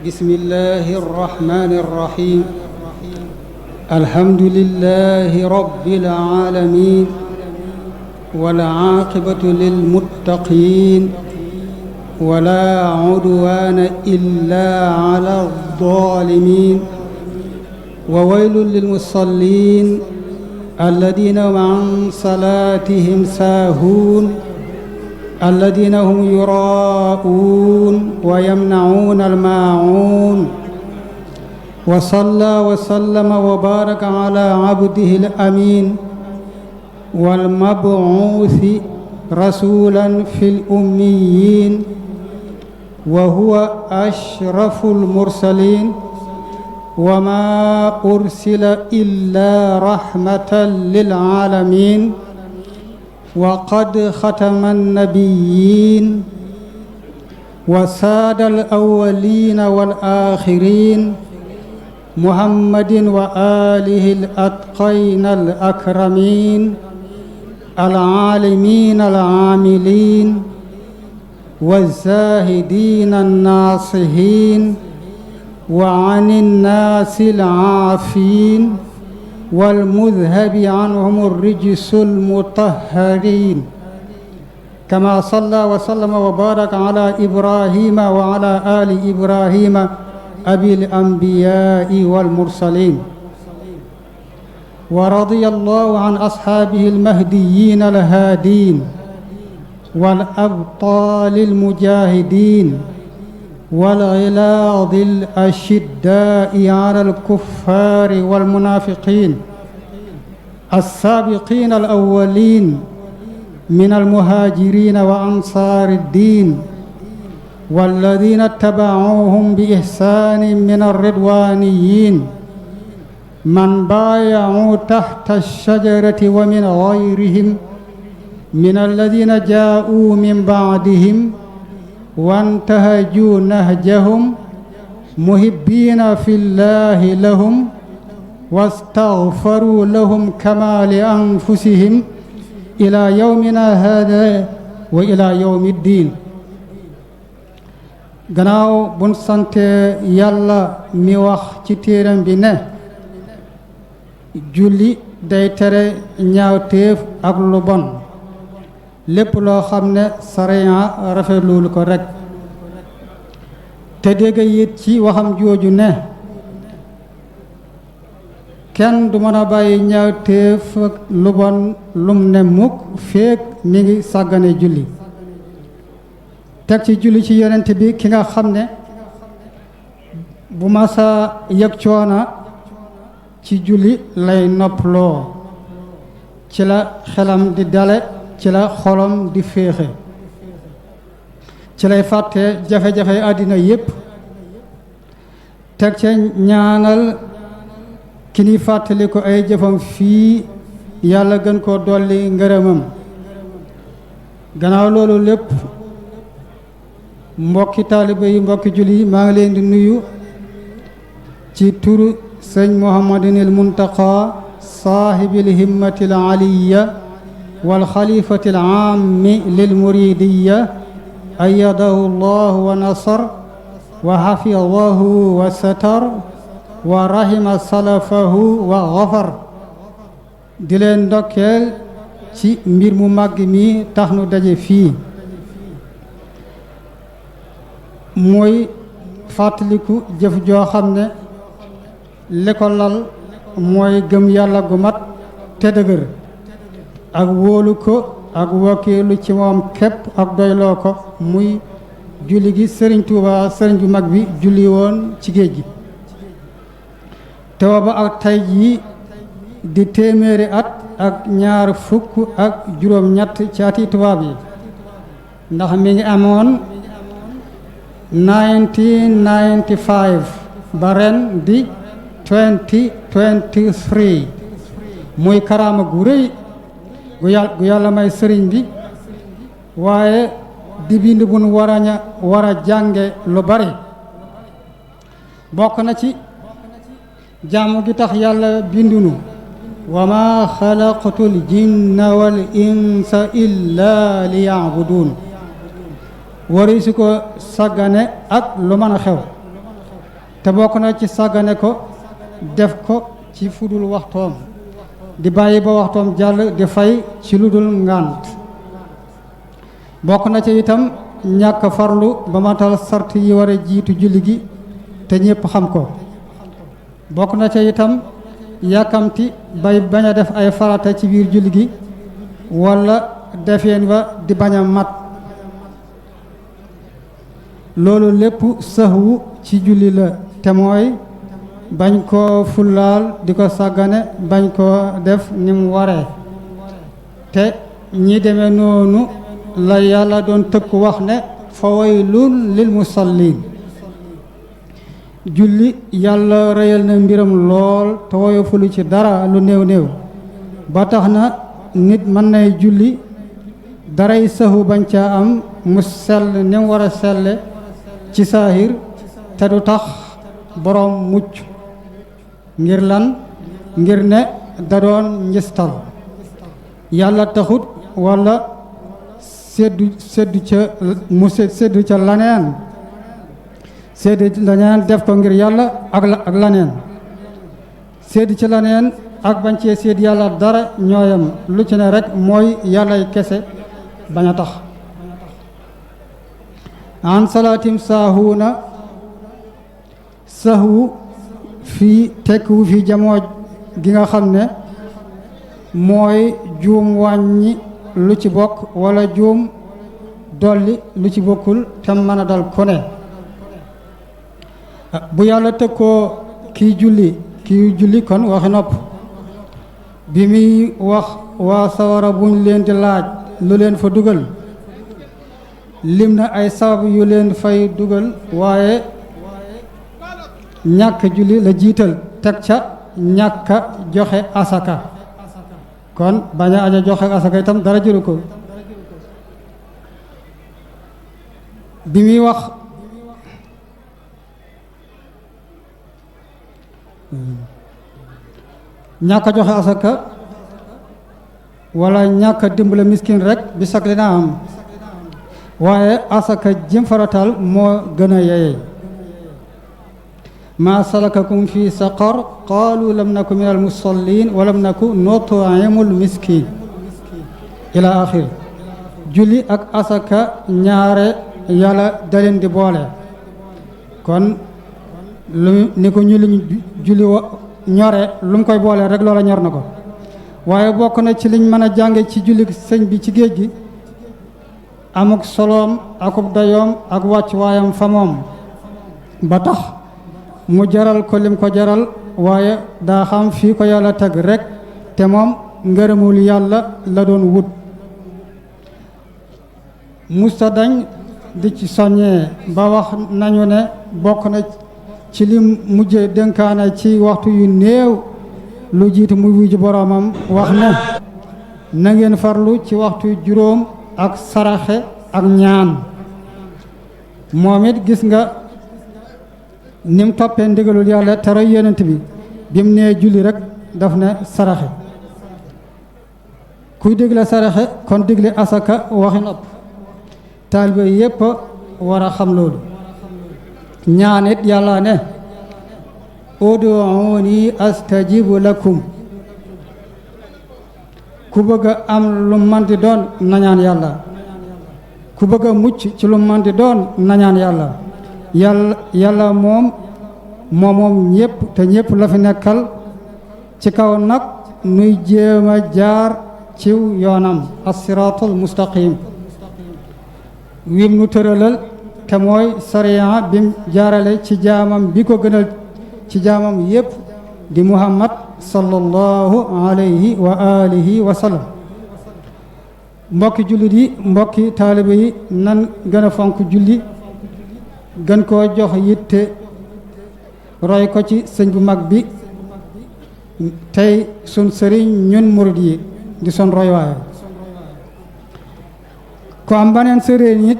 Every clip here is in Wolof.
بسم الله الرحمن الرحيم الحمد لله رب العالمين والعاقبة للمتقين ولا عدوان إلا على الظالمين وويل للمصلين الذين عن صلاتهم ساهون الذين هم يراءون ويمنعون الماعون وصلى وسلم وبارك على عبده الأمين والمبعوث رسولا في الأميين وهو أشرف المرسلين وما أرسل إلا رحمة للعالمين وقد ختم النبيين وساد الأولين والآخرين محمد وآله الأتقين الأكرمين العالمين العاملين والزاهدين الناصحين وعن الناس العافين والمذهب عنهم الرجس المطهرين كما صلى وسلم وبارك على إبراهيم وعلى آل إبراهيم أبي الأنبياء والمرسلين ورضي الله عن أصحابه المهديين الهادين والأبطال المجاهدين والغلاظ الأشداء على الكفار والمنافقين السابقين الأولين من المهاجرين وأنصار الدين والذين اتبعوهم بإحسان من الرضوانيين من بايعوا تحت الشجرة ومن غيرهم من الذين جاءوا من بعدهم وانتهجوا نهجهم محبين في الله لهم واستغفروا لهم كما لأنفسهم إلى يومنا هذا وإلى يوم الدين gannaaw buñ sante yàlla mi wax ci téeram bi ne julli day tere ñaawteef ak lu bon lépp loo xam ne sariya rafetluwul ko rekk te dégg it ci waxam jooju ne kenn du mën a bàyyi ñaawteef ak lu bon lum ne mukk féeg mi ngi sàggane julli teg ci julli ci yonent bi ki nga xam ne bu masa yëg coona ci julli lay noppaloo ci la xelam di dale ci la xolam di féexe ci lay fàtte jafe-jafe àddina yépp teg ca ñaanal ki ni fàttali ko ay jëfam fii yàlla gën koo dolli ngërëmam gannaaw loolu lépp mbokki taaliba yi mbokki julli yi maa ngi leen di nuyu ci turu sëñ Muhammadinil Muntaqa saahibil himmatil aliyya wal xalifatil aammi lil muridiyya ayyadahu llahu wa nasar wa hafidahu wa satar wa rahima salafahu wa ghafar di leen ndokkeel ci mbir mu màgg mi tax nu daje fii mooy fàttaliku jëf joo xam ne li ko lal mooy gëm yàlla gu mat te dëgër ak wóolu ko ak wakkiilu ci moom képp ak doyloo ko muy julli gi sëriñ Tuuba sëriñ bu mag bi julli woon ci géej gi te booba ak tey jii di téeméeri at ak ñaar fukk ak juróom-ñett ci ati tubaab yi ndax mi ngi amoon 1995 ba ren di 2023 muy karaama gu rëy gu yàlla may sëriñ bi waaye di bind bu nu war a jànge lu bari bokk na ci jaamu gi tax yàlla bindunu wa ma xalaqtul jinna wal insa illa liya'budun wari su ko sàggane ak lu mën a xew te bokk na ci sàggane ko def ko ci fudul waxtoom di bàyyi ba waxtoom jàll di fay ci lu dul ngànt bokk na ci itam ñàkk farlu ba matal sart yi war a jiitu julli gi te ñépp xam ko bokk na ci itam yàkkamti bay bañ a def ay farata ci biir julli gi walla defeen wa di bañ a mat loolu lépp sahwu ci julli la te mooy bañ koo fullaal di ko sàggane bañ koo def ni mu waree te ñi demee noonu la yàlla doon tëkku wax ne fa waylun lil musallin julli yàlla rëyal na mbiram lool te woyofulu ci dara lu néew néew ba tax na nit mën nay julli daray saxu bañ caa am mu sell ni mu war a selle ci saahir te du tax boroom mucc ngir lan ngir ne da doon njistal yàlla taxut walla seddu ca laneen seddu laneen def ko ngir yàlla ak laneen seddu ca laneen ak bañ cee sédd yàlla dara ñooyam lu ci ne rek mooy yàllay kese bañ a tax an salaatim saahuuna sahwu fii tekkiwu fi jamooj gi nga xam ne mooy juum wàññi lu ci bokk walla juum dolli lu ci bokkul te mën a dal ku ne bu yàlla tëkkoo kii julli kon waxi nopp bi muy wax waa sawara buñ leen di laaj lu leen fa dugal lim na ay sabab yu leen fay dugal waaye ñàkk julli la jiital teg ca ñàkka joxe asaka kon bañ a aja joxe asaka itam dara jëru ko bi muy wax ñàkk a joxe asaka wala ñàkk a dimbale miskin rek bi sak li na am waaye asaka jëm faratal moo gën a yeyey ma salakakum fi saqar qaalu lam naku min al musallin wa lam naku nut'imul miskin ila axir julli ak asaka ñaare yàlla da leen di boole kon lu ni ko ñu liñ julli ñore lu mu koy boole rek loola ñor na ko waaye bokk na ci liñ mën a jànge ci julli sëñ bi ci géej gi amuk soloom akub dayoom ak wàcc waayam fa moom ba tax mu jaral ko lim ko jaral waaye daa xam fii ko yàlla teg rek te moom ngërëmul yàlla la doon wut musta dañ di ci soññee ba wax nañu ne bokk na ci lim mujje dénkaane ci waxtu yu néew lu jiitu muy wuy ji boroomam wax ne na ngeen farlu ci waxtu juróom ak saraxe ak ñaan moom it gis nga nim toppee ndigalul yàlla te roy yonent bi mu nee julli rek daf ne saraxe kuy digle saraxe kon digle asaka waxi nopp taalibe yépp war a xam loolu ñaan it yàlla ne ud'uuni astajibu lakum ku bëgg a am lu man di doon nañaan yàlla ku bëgg a mucc ci lu man di doon nañaan yàlla moom ñépp te ñépp la fi nekkal ci kaw nag nuy jéem a jaar ciw yoonam as-siraatul mustaqim wim nu tëralal te mooy sariya bim jaarale ci jaamam bi ko gënal ci jaamam yépp di muhammad sallallahu alayhi wa alihi wa sallam mbokki jullit yi mbokki taalibe yi nan gën a fonk julli gën koo jox yitte roy ko ci sëñ bu mag bi tey sun sëriñ ñun murid yi di son roy waaye ko am baneen sëriñ it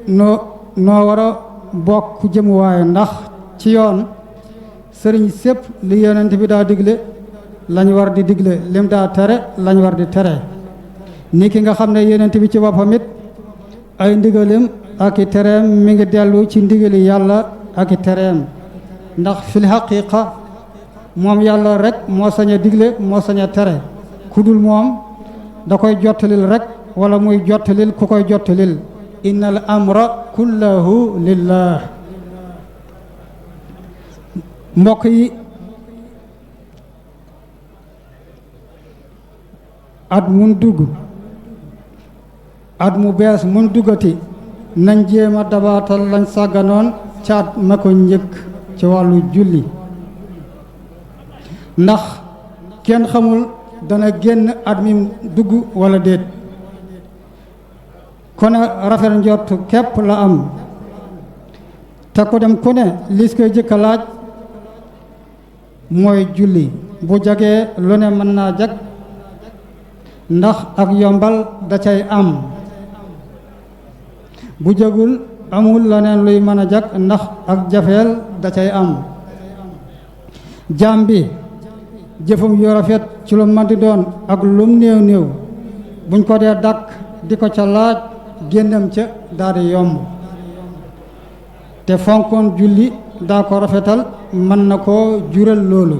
noo war a bokk jëmuwaaye ndax ci yoon sëriñ sépp li yonent bi daa digle lañ war di digle lim daa tere lañ war di tere ni ki nga xam ne yonent bi ci boppam it ay ndigalim ak i tereem mi ngi dellu ci ndigali yàlla ak i tereem ndax fil haqiqa moom yàlla rek moo sañ a digle moo sañ a tere ku dul moom da koy jottalil rek wala muy jottalil ku koy jottalil innal amra kullahu lillah mbokk yi at mun dugg at mu bees mun duggati nañ jéem a dabaatal lañ sàgganoon ca at ma ko njëkk ci wàllu julli ndax kenn xamul dana génn at mi dugg wala déet kon rafet njort képp la am te ku dem ku ne lis koy jëkk a laaj mooy julli bu jagee lu ne mën naa jag ndax ak yombal da cay am bu jagul amul leneen luy mën a jag ndax ak jafeel da cay am jaam bi jëfam yu rafet ci lu mën di doon ak lum néew néew buñ ko dee dàkk di ko ca laaj génnam ca daal di yomb te fonkoon julli daa ko rafetal mën na koo jural loolu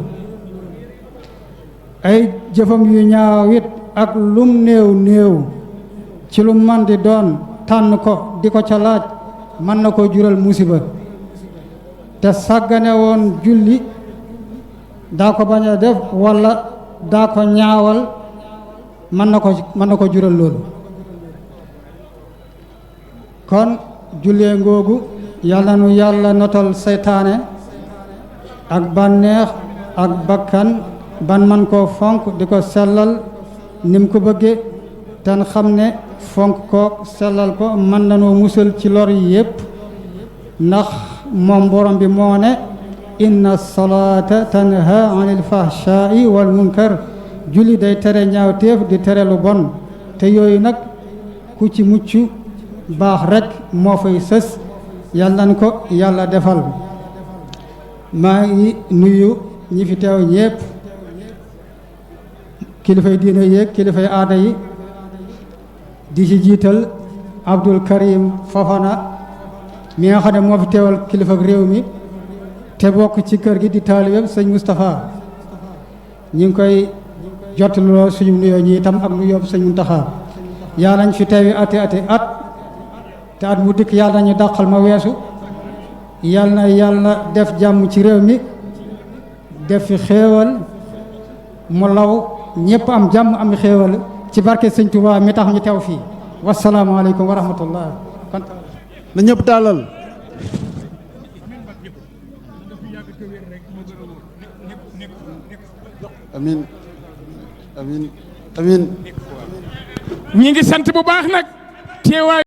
ay jëfam yu ñaaw it ak lum néew néew ci lu mën di doon tànn ko di ko ca laaj mën na koo jural musiba te sàggane woon julli daa ko bañ a def walla daa ko ñaawal mën na ko jural loolu kon jullee ngoogu yàlla nu yàlla notal seytaane ak bànneex ak bakkan ban man koo fonk di ko sellal nim ko bëgge ten xam ne fonk ko sellal ko mën nanoo musal ci lor yi yépp ndax moom borom bi moo ne inna salaata tanha anil fahshaa'i wal munkar julli day tere ñaawteef di tere lu bon te yooyu nag ku ci mucc baax rek moo fay sës yàlla nañ ko yàlla defal maa ngi nuyu ñi fi teew ñépp kilifay diine yéeg kilifay aada yi di ci jiital Abdul Karim Fofana mi nga xam ne moo fi teewal kilifa réew mi te bokk ci kër gi di taalibeem sëñ Moustapha ñu ngi koy jottaloo suñu nuyoo ñi itam ak nuyoo sëñ Mountakha yàlla nañ fi teewi ati at te at mu dikk yàlla nañu dàqal ma weesu yàlla na yàlla def jàmm ci réew mi def fi xéewal mu law ñëpp am jàmm am xéewal ci barke sëñ Touba mi tax ñu teew fii wasalaamaaleykum wa rahmatullah na ñëpp tàllal amin amin amin ñi ngi sant bu baax nag teewaay